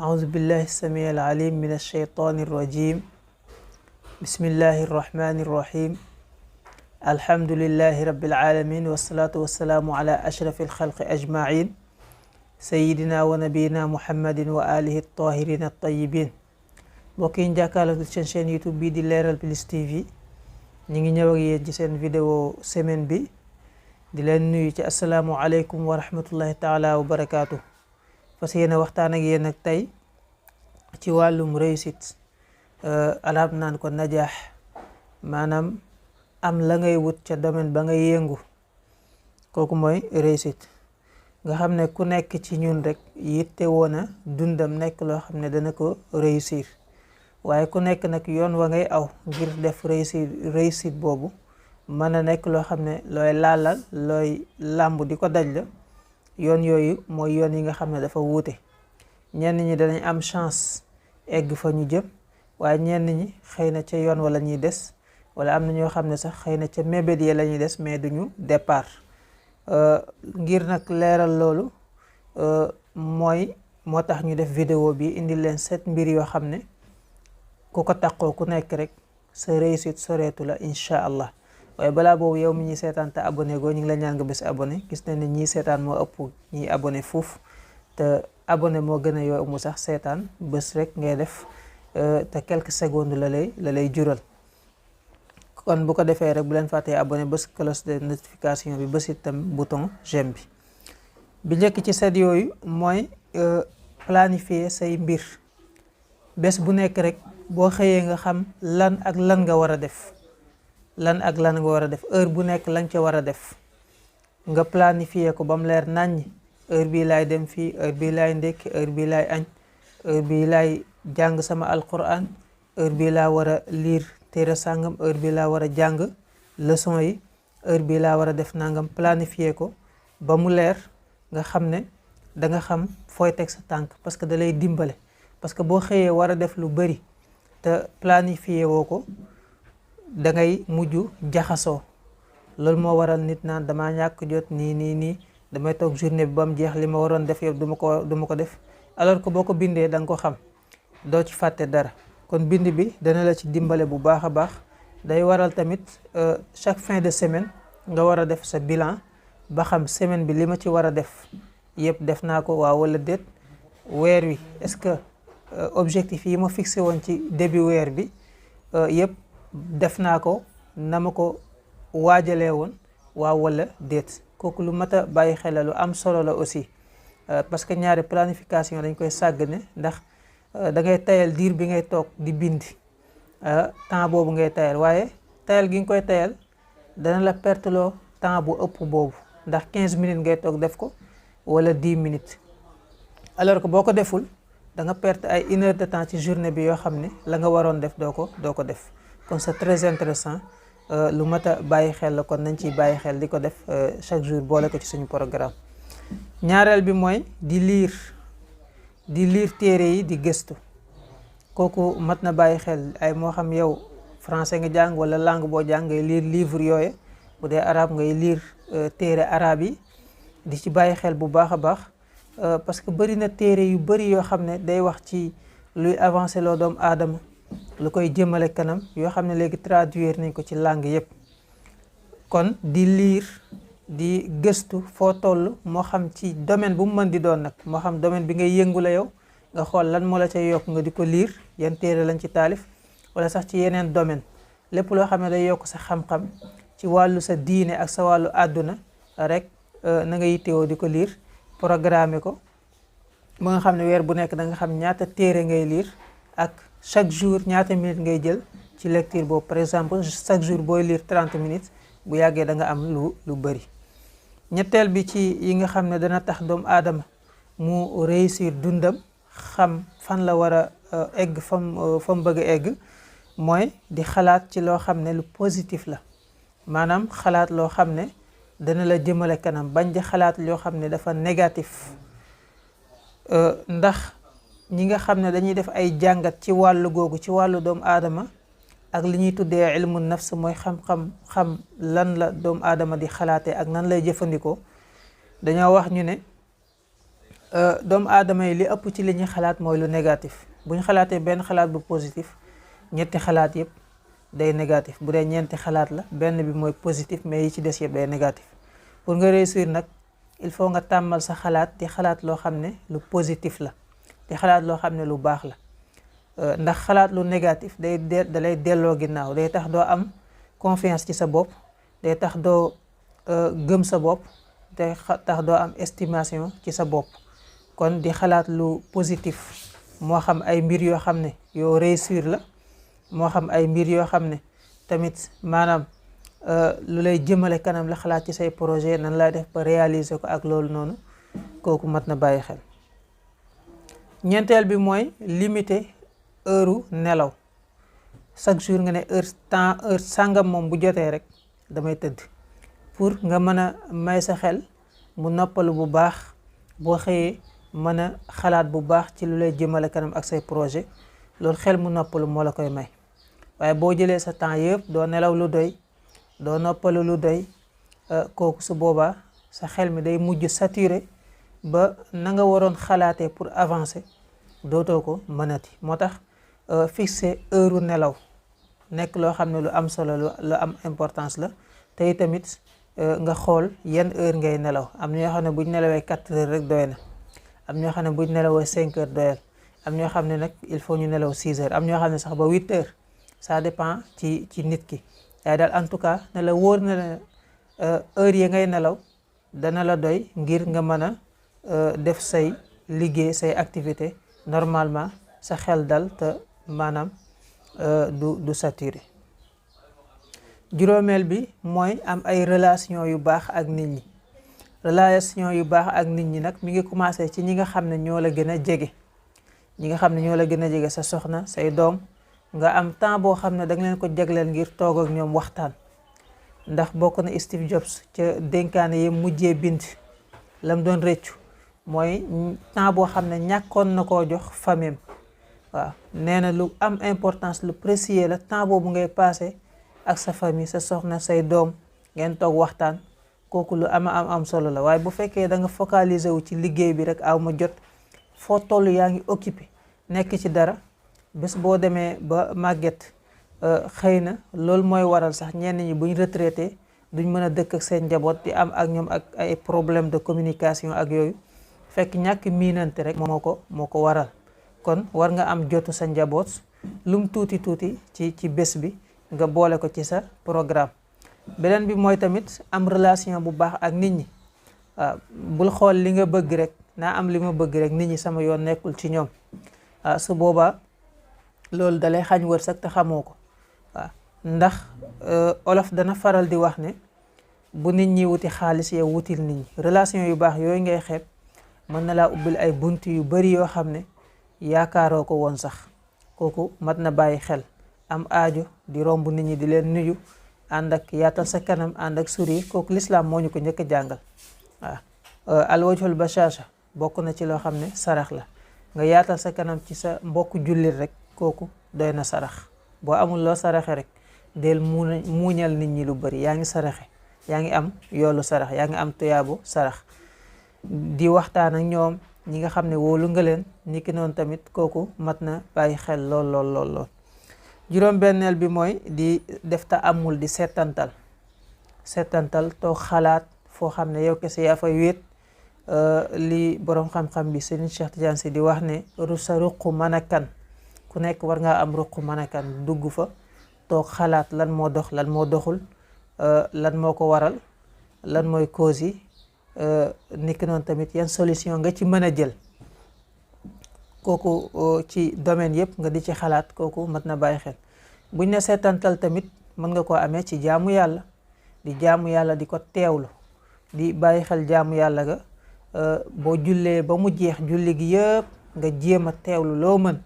أعوذ بالله السميع العليم من الشيطان الرجيم. بسم الله الرحمن الرحيم. الحمد لله رب العالمين، والصلاة والسلام على أشرف الخلق أجمعين، سيدنا ونبينا محمد وآله الطاهرين الطيبين. بوكين جاكالو سeen chaîne YouTube bi di Leral Plus TV, ñi ngi ñëw ak yéen ci seen vidéo semaine bi di leen nuyu ci assalaamu alaykum wa rahmatullahi taala wa barakaatu. fas yéene waxtaan ak yéen ak tey ci wàllum réussite. arab naan ko najaax, maanaam am la ngay wut ca domaine ba ngay yëngu, kooku mooy réussite. nga xam ne ku nekk ci ñun rek yitte woona dundam nekk loo xam ne dana ko réussir, waaye ku nekk nag yoon wa ngay aw ngir def réussite boobu mën a nekk loo xam ne looy laalal looy làmb di ko daj la. yoon yooyu mooy yoon yi nga xam ne dafa wuute. ñenn ñi danañ am chance egg fa ñu jëm, waaye ñenn ñi xëy na ca yoon wala ñuy des, wala am na ñoo xam ne sax xëy na ca mébét yi la ñuy des mais duñu départ. ngir nag leeral loolu moo tax ñu def vidéo bi indi leen 7 mbir yoo xam ne ku ko taqoo ku nekk rek sa réussite soreetu la incha allah. waaye balaa boobu yow mi ñuy seetaan te abonné goo ñu ngi la ñaan nga bés abonné. gis nañ ne ñii seetaan moo ëpp ñiy abonné fuuf, te abonné moo gën a yomb sax seetaan. bés rek ngay def te quelques secondes la lay jural. kon bu ko defee rek bu leen fàttee abonné, bés cloche de notification bi, bés itam bouton j'aime bi njëkk ci set yooyu mooy planifier say mbir. bés bu nekk rek boo xëyee nga xam lan ak lan nga war a def. heure bu nekk lañ ca war a def nga planifier ko ba mu leer naññ. heure bii laay dem fii, heure bii laay ndékki, heure bii laay añ, heure bii laay jàng sama alquran, heure bii laa war a lire téere sàngam, heure bii laa war a jàng leçon yi, heure bii laa war a def nangam. planifier ko ba mu leer, nga xam ne da nga xam fooy teg sa tànk, parce que da lay dimbale. parce que boo xëyee war a def lu bari te planifier woo ko da ngay mujj jaxasoo. loolu moo waral nit naan dama ñàkk jot nii damay toog journée bi ba mu jeex, li ma waroon def yëpp du ma ko def. alors que boo ko bindee da nga ko xam, doo ci fàtte dara. kon bind bi dana la ci dimbale bu baax a baax. day waral tamit chaque fin de semaine nga war a def sa bilan ba xam semaine bi li ma ci war a def yëpp def naa ko waaw wala déet. weer wi est-ce que objectif yi ma fixé woon ci début weer bi yëpp def naa ko na ma ko waajalee woon waaw wala déet. kooku lu mat a bàyyi xel la, lu am solo la aussi. parce que ñaari planification dañ koy sàggane, ndax da ngay tayal diir bi ngay toog di bind. temps boobu ngay tayal, waaye tayal gi nga koy tayal dana la perteloo temps bu ëpp boobu, ndax 15 minutes ngay toog def ko wala 10 minutes. alors que boo ko deful da nga perte ay 1 heure de temps ci journée bi yoo xam ne la nga waroon def doo ko def. kon c'est très intéressant, lu mat a bàyyi xel la. kon nañ ciy bàyyi xel di ko def chaque jour, boole ko ci suñu programme. ñaareel bi mooy di lire téere yi, di gëstu. kooku mat na bàyyi xel. ay moo xam yow français nga jàng wala langue boo jàng, ngay lire livre yooyu. bu dee arabe ngay lire téere arabe yi, di ci bàyyi xel bu baax a baax. parce que bari na téere yu bari yoo xam ne day wax ci luy avancer loo doomu aadama, lu koy jëmale kanam, yoo xam ne léegi traduire nañ ko ci langue yépp. kon di lire, di gëstu foo toll, moo xam ci domaine bu mu mën di doon nag. moo xam domaine bi ngay yëngu la yow, nga xool lan moo la cay yokk nga di ko lire, yan téere lañ ci taalif, wala sax ci yeneen domaine. lépp loo xam ne day yokk sa xam-xam ci wàllu sa diine ak sa wàllu àdduna rek na nga yittewoo di ko lire. programme ko ba nga xam ne weer bu nekk da nga xam ñaata téere ngay lire ak chaque jour ñaata minutes ngay jël ci lecture boobu. par exemple chaque jour booy lire 30 minutes, bu yàggee da nga am lu bari. ñetteel bi ci yi nga xam ne dana tax doomu aadama mu réussir dundam, xam fan la war a egg fa mu bëgg a egg, mooy di xalaat ci loo xam ne lu positif la. maanaam xalaat loo xam ne dana la jëmale kanam, bañ di xalaat loo xam ne dafa négatif. ndax ñi nga xam ne dañuy def ay jàngat ci wàllu googu, ci wàllu doomu aadama, ak li ñuy tuddee ilmu nafs, mooy xam lan la doomu aadama di xalaatee ak nan lay jëfandikoo. dañoo wax ñu ne doomu aadama yi li ëpp ci li ñuy xalaat mooy lu négatif bu ñu xalaatee benn xalaat bu positif ñetti xalaat yëpp day négatif. bu dee ñeenti xalaat la benn bi mooy positif mais yi ci des yëpp day négatif. pour nga réussir nag il faut nga tàmmal sa xalaat di xalaat loo xam ne lu positif la, di xalaat loo xam ne lu baax la. ndax xalaat lu négatif da lay delloo ginnaaw, day tax doo am confiance ci sa bopp, day tax doo gëm sa bopp, day tax doo am estimation ci sa bopp. kon di xalaat lu positif moo xam ay mbir yoo xam ne yoo réussir la, moo xam ay mbir yoo xam ne tamit maanaam lu lay jëmale kanam la, xalaat ci say projet nan lay def ba réaliser ko ak loolu noonu, kooku mat na bàyyi xel. ñeenteel bi mooy limiter heure nelaw. chaque jour nga ne heure sàngam moom bu jotee rek damay tëdd, pour nga mën a may sa xel mu noppalu bu baax, boo xëyee mën a xalaat bu baax ci lu lay jëmale kanam ak say projet. loolu xel mu noppalu moo la koy may. waaye boo jëlee sa temps yëpp doo nelaw lu doy, doo noppalu lu doy, kooku su boobaa sa xel mi day mujj saturé ba na nga waroon xalaatee pour avancer dootoo ko mënati. moo tax fixer heure nelaw nekk loo xam ne lu am solo lu am importance la. tey tamit nga xool yan heure ngay nelaw. am na ñoo xam ne buñ nelawee 4 heures rek doy na, am ñoo xam ne buñ nelawee 5 heures doyal, am ñoo xam ne nag il faut ñu nelaw 6 heures, am ñoo xam ne sax ba 8 heures. ça dépend ci nit ki. waaye daal en tout cas ne la wóor na la heure yi ngay nelaw dana la doy ngir nga mën a def say liggéey, say activité normalement, sa xel dal te maanaam du saturé. juróomeel bi mooy am ay relation yu baax ak nit ñi. relation yu baax ak nit ñi nag mi ngi commencé ci ñi nga xam ne ñoo la gën a jege. ñi nga xam ne ñoo la gën a jege, sa soxna, say doom, nga am temps boo xam ne danga leen ko jagleel ngir toog ak ñoom waxtaan. ndax bokk na Steve Jobs ca dénkaane yi mujjee bind, lam doon rëccu mooy temps boo xam ne ñàkkoon na koo jox famille. waaw nee na lu am importance, lu précieux la temps boobu ngay passé ak sa famille, sa soxna, say doom, ngeen toog waxtaan. kooku lu am solo la. waaye bu fekkee da nga focaliser wu ci liggéey bi rek, aw ma jot, foo toll yaa ngi occupé nekk ci dara, bés boo demee ba màgget, xëy na loolu mooy waral sax ñenn ñi buñ retraité duñ mën a dëkk ak seen njaboot, di am ak ñoom ak ay problème de communication ak yooyu, fekk ñàkk miinante rek moo ko waral. kon war nga am jotu sa njaboot lum tuuti ci bés bi, nga boole ko ci sa programme. beneen bi mooy tamit am relation bu baax ak nit ñi. waaw bul xool li nga bëgg rek, naa am li ma bëgg rek, nit ñi sama yoon nekkul ci ñoom. su boobaa loolu dalay xañ wërsëg te xamoo ko. waaw ndax olof dana faral di wax ne bu nit ñi wuti xaalis, yow wutil nit ñi. relation yu baax yooyu ngay xeeb mën na laa ubbil ay bunt yu bari yoo xam ne yaakaaroo ko woon sax. kooku mat na bàyyi xel. am aajo di romb nit ñi di leen nuyu, ànd ak yaatal sa kanam, ànd ak sourire, kooku lislaam moo ñu ko njëkk a jàngal. waaw alwajhul bashasha bokk na ci loo xam ne sarax la. nga yaatal sa kanam ci sa mbokku jullit rek, kooku doy na sarax. boo amul loo saraxe rek del muuñal nit ñi lu bari, yaa ngi saraxe, yaa ngi am yoolu sarax, yaa ngi am tuyaabu sarax. di waxtaan ak ñoom ñi nga xam ne wóolu nga leen, niki noonu tamit kooku mat na bàyyi xel lool. juróom-benneel bi mooy di def amul di seetantal toog xalaat foo xam ne yow kese yaa fay wéet. li boroom xam-xam bi Serigne Cheikh Tidiane Sy di wax ne sa ruq mën a kan, ku nekk war ngaa am ruq mën a kan, dugg fa toog xalaat lan moo dox, lan moo doxul, lan moo ko waral, lan mooy cause yi, niki noonu tamit yan solution nga ci mën a jël. kooku ci domaine yëpp nga di ci xalaat, kooku mat na bàyyi xel. buñ ne seetantal tamit mën nga koo amee ci jaamu yàlla, di ko teewlu, di bàyyi xel jaamu yàlla ga. boo jullee ba mu jeex julli gi yëpp nga jéem a teewlu loo mën.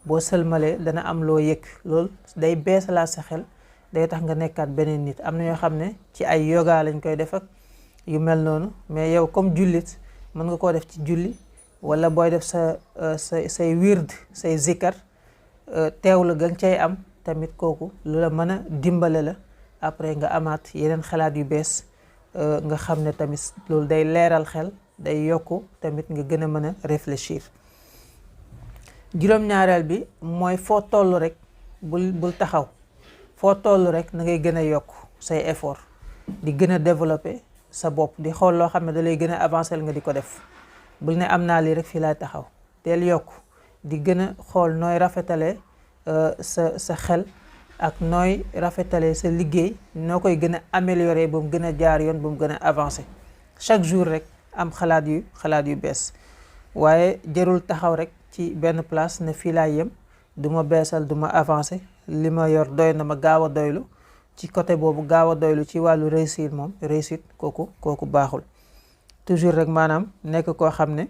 boo sëlmalee dana am loo yëg, loolu day beesalaat sa xel, day tax nga nekkaat beneen nit. am na ñoo xam ne ci ay yoga lañ koy def ak yu mel noonu, mais yow comme jullit mën nga koo def ci julli, wala booy def say wird, say zikar, teewlu ga nga cay am tamit, kooku lu la mën a dimbale la. après nga amaat yeneen xalaat yu bees, nga xam ne tamit loolu day leeral xel, day yokku tamit nga gën a mën a réfléchir. juróom-ñaareel bi mooy foo toll rek bul taxaw, foo toll rek na ngay gën a yokk say effort, di gën a développer sa bopp, di xool loo xam ne da lay gën a avancer nga di ko def. bul ne am naa lii rek fii laay taxaw, teel yokk, di gën a xool nooy rafetalee sa xel ak nooy rafetalee sa liggéey, noo koy gën a améliorer ba mu gën a jaar yoon, ba mu gën a avancer. chaque jour rek am xalaat yu bees, waaye jarul taxaw rek ci benn place ne fii laay yem, du ma beesal, du ma avancer, li ma yor doy na ma, gaaw a doylu. ci côté boobu gaaw a doylu ci wàllu réussite kooku baaxul. toujours rek maanaam nekk koo xam ne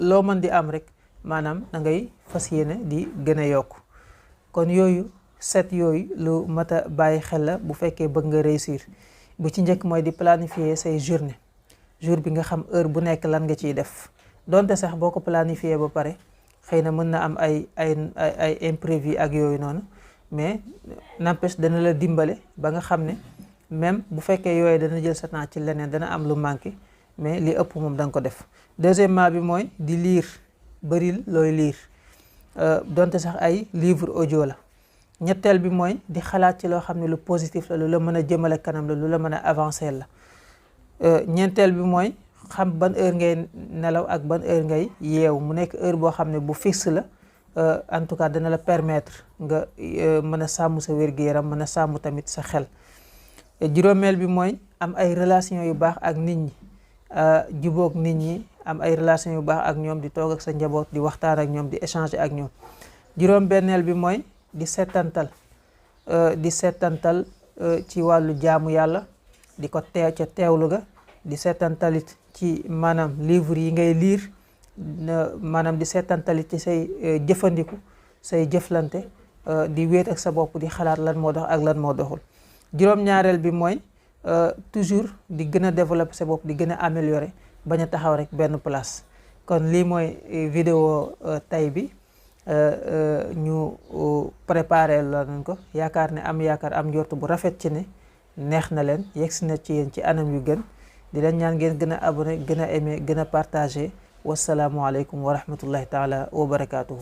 loo mën di am rek maanaam da ngay fas yéene di gën a yokk. kon yooyu yooyu lu mat a bàyyi xel la bu fekkee bëgg nga réussir. bu ci njëkk mooy di planifier say journée, jour bi nga xam heure bu nekk lan nga ciy def. donte sax boo ko planifier ba pare xëy na mën na am ay imprévu ak yooyu noonu, mais n'empêche dana la dimbale ba nga xam ne même bu fekkee yooyu dana jël sa temps ci leneen, dana am lu manqué, mais li ëpp moom da nga ko def. deuxièmement bi mooy di lire, bëril looy lire, donte sax ay livre audio la. ñetteel bi mooy di xalaat ci loo xam ne lu positif la, lu la mën a jëmale kanam la, lu la mën a avancer la. ñeenteel bi mooy xam ban heure ngay nelaw ak ban heure ngay yeewu, mu nekk heure boo xam ne bu fixe la. en tout cas dana la permettre nga mën a sàmm sa wér-gu-yaram, mën a sàmm tamit sa xel. juróomeel bi mooy am ay relation yu baax ak nit ñi, jubóog nit ñi, am ay relation yu baax ak ñoom, di toog ak sa njaboot, di waxtaan ak ñoom, di échanger ak ñoom. juróom-benneel bi mooy di settantal ci wàllu jaamu yàlla, di ko teewlu ga, di settantalit ci maanaam livre yi ngay lire, maanaam di seetantalit ci say jëfandiku, say jëflante, di wéet ak sa bopp, di xalaat lan moo dox ak lan moo doxul. juróom-ñaareel bi mooy toujours di gën a développer sa bopp, di gën a améliorer, bañ a taxaw rek benn place. kon lii mooy vidéo tay bi, ñu préparé la nañ ko, yaakaar am njort bu rafet ci ne neex na leen, yegsi na ci yéen ci anam yu gën. di leen ñaan ngeen gën a abonné, gën a aimé, gën a partagé. wassalaamu aleykum wa rahmatullahi taala wa barakaatuhu.